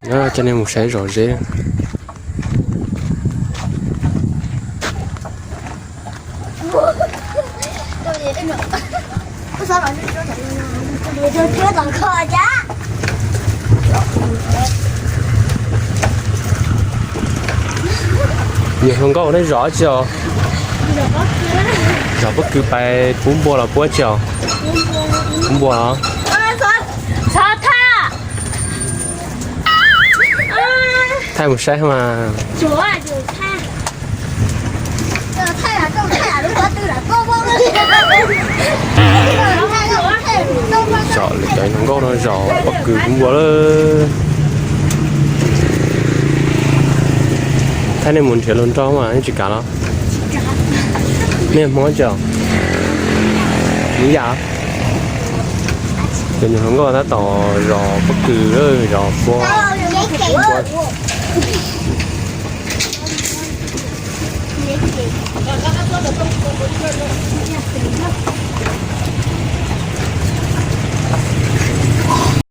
Coj nej mus saib zos Zeb. Nyuam hluas nkauj, nej zos tsi os? Zos pob kws, pais pub npua los pub tsi os? Pub npua los? Thaij mus saib mas. Zos lwm cov hluas nkauj no zos pob kws pub npua lawm. Thaij nej mus nrhiav hluas nraug mas nej tsis kam los? Nej Hmoob tsi? Hmoob Yaj. Cov nyuam hluas nkauj tab tom zos pob kws, zos pua.